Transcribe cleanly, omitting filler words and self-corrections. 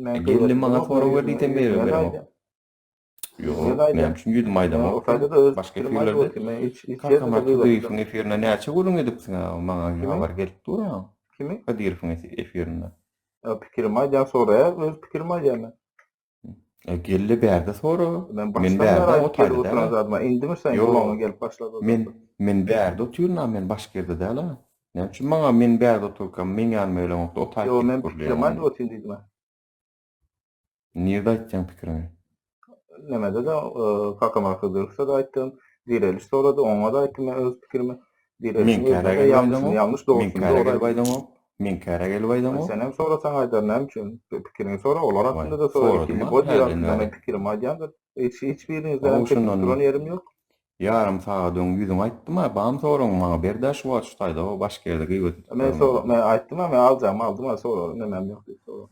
Men Geldi gybat maňa edemok, men sorag ber ýüzüňe diýsem ýüzüňe-de beribem beremok. aýdýan. Ýok, Ýüzüňe-de näme aýdýan. üçin ýüzüme Men aýdamok o sen? taýda-da öz Başga pikirimi aýdyp efirlerde otyryn. Men hiç hiç Kakam ýerde-de gybat Hydyrowyň edemok. efirinde näçe gürrüň edipsiň-ä, maňa Kimi? habar gelip dur-a. Kimi? Hydyrowyň efirinde. Ýa pikirimi aýdýan soraýar, öz pikirimi aýdýan men. E, gel-de bärde sora. Men Men başdan bäri bärde, o aýdyp gelip taýda oturan däl-ä. zadyma indimi sen Ýok, gulagyňa gelip başlady o men zatlar. men bärde otyryn-a, men başga ýerde däl-ä. Näme üçin maňa men bärde otyrkam, meň ýanyma geleňokda o taýyp Ýok, gelip men gürleýäň pikirimi aýdyp onda? otyryn diýdim-ä. Nirde aýtýaň pikiriňi? Nemede-de, Kakamyrat Hydyrowa-da aýtdym, Direliş sorady, oňa-da aýtdym men öz pikirimi. Direlişiň Meňkäre özüne-de gelip ýalňyşyny aýdaňok, ýalňyş, dogrusyny meňkäre dogry gelip aýdym. aýdaňok, meňkäre gelip aýdaňok. Senem sorasaň aýdar, näme üçin? Pikiriňi sora, olar Waý, hakynda-da sora, soradym-a ikili body hälden hakynda men bäri. pikirimi aýdýandyr. Hiç, hiç biriňizden Hawa, hem çekinip şondan duran ýerim ýok. ýarym sagat öň ýüzüňe aýtdym-a, bam soragyňy maňa ber-dä şu wagt şu taýda, o başga ýerde gybat edip Men ýörme. sora, men aýtdym-a, men aljagymy aldym-a, soragyň nemem ýok diýip sora.